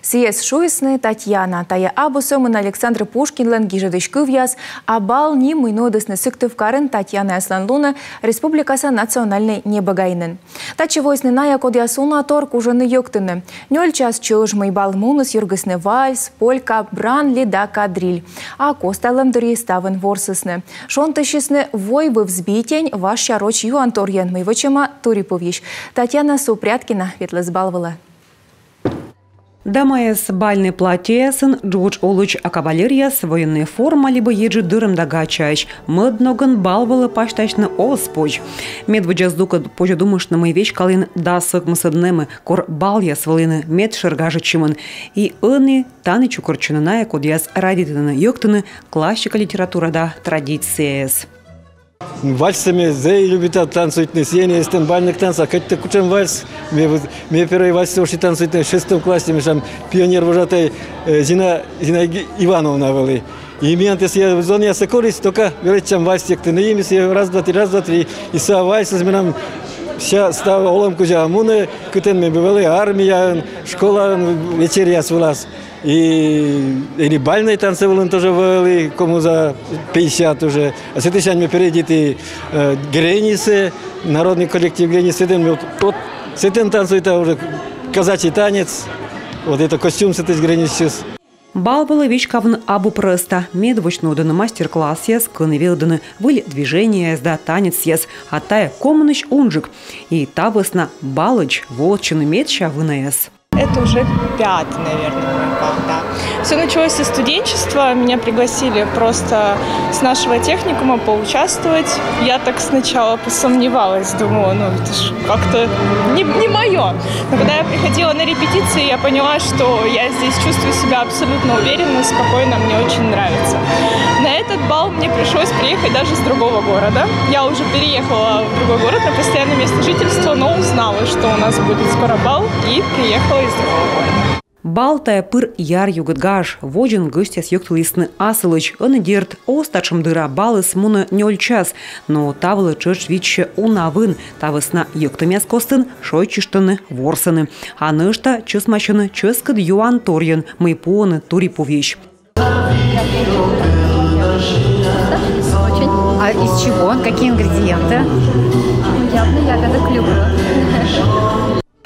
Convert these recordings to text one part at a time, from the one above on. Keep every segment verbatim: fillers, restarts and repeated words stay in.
Сійӧс шуисны Татьяна. Тайӧ абу сӧмын Александр Пушкинлӧн гижӧдысь кывъяс, а бал ним, мый нуӧдісны Сыктывкарын Татьянаяслӧн лунӧ республикаса национальнӧй небӧгаинын. Татчӧ воисны найӧ, кодъяс уна тор кужӧны йӧктыны. Нёль час чӧж, мый бал муніс, юргисны вальс, полька, бранли да кадриль. А косталӧм дырйи ставӧн ворсісны. Шонтысисны «Войвыв сбитень» важся роч юанторйӧн, мый вӧчӧма турипувйысь. Татьяна Супряткина ветліс бал вылӧ. Дамаяс бальнӧй платьеясын, джодж олысь, а кавалеръяс военнӧй форма либӧ еджыд дӧрӧм да гачаӧсь. Мӧд ногӧн бал вылӧ пасьтасьны оз позь. Медводдза здукӧд позьӧ думыштны, мый веськалін дас ӧкмысӧд нэмӧ, кор балъяс вӧліны медшӧр гажӧдчӧмын. И ӧні тані чукӧртчӧны найӧ, кодъяс радейтӧны йӧктыны классика литература да традицияяс. Вальссӧ ме зэй любита танцуйтны, сійӧн эстӧн бальных танцах, кӧть тэ кутшӧм вальс. Ме, вот, ме первой вальссӧ оши танцуйтны в шестом классе, мешам пионервожатӧй, э, Зина, Зина Иг-, Ивановна вӧлі. И миян тэ сійӧ зонъяссӧ корис, только велӧдчам вальс йӧктыны, и ми сійӧ раз, два, три, раз, два, три. И сійӧ вальсыс менам вся став олӧм кузя мунӧ, кытӧн ме бы вӧлі, армияын, школаын, вечеръяс вылас. И, или бальнӧй танцы вылын тоже вӧлі, кому за пятьдесят уже. А сэтысянь ме перейдиті, э, Гренисӧ, народный коллектив Гренис, сэтӧн ме вот, вот сэтӧн танцуйта уже казачий танец, вот это костюм сэтысь Гренисыс. Бал вылӧ веськавны абу прӧста. Медводз нуӧдӧны мастер-классъяс, кӧні велӧдӧны выль движенияяс да танецъяс. А тайӧ комынысь унджык. И та вӧсна балӧдз воӧдчӧны медся вынаяс. Это уже пятый, наверное, мой бал, да. Все началось со студенчества. Меня пригласили просто с нашего техникума поучаствовать. Я так сначала посомневалась, думала, ну это ж как-то не, не мое. Но когда я приходила на репетиции, я поняла, что я здесь чувствую себя абсолютно уверенно, спокойно, мне очень нравится. На этот бал мне пришлось приехать даже с другого города. Я уже переехала в другой город на постоянное место жительства, но узнала, что у нас будет скоро бал, и приехала из другого города. Бал — тайӧ пыр яръюгыд гаж. Водзын гӧсьтъяс йӧктылісны асылӧдз. Ӧні, дерт, оз татшӧм дыр, а балыс мунӧ нёль час. Но та вылӧ тшӧтш видзсьӧ уна вын. Та вӧсна йӧктӧмъяс костын шойччыштӧны, ворсӧны. А нӧшта чӧсмасьӧны чӧскыд юанторйӧн, мый пуӧны турипувйысь. Очень. А из чего он? Какие ингредиенты? Явно ягода клюква.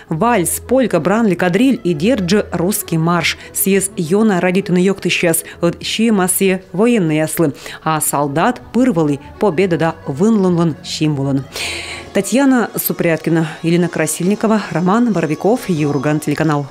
Вальс, полька, бранли, кадриль и, дерт жӧ, русский марш. Сійӧс ёна радейтӧны йӧктысьяс, ӧд сиӧма сійӧ военнӧйяслы. А салдат пыр вӧлі победа да вынлунлӧн символӧн. Татьяна Супряткина, Елена Красильникова, Роман Боровиков, «Юрган» телеканал.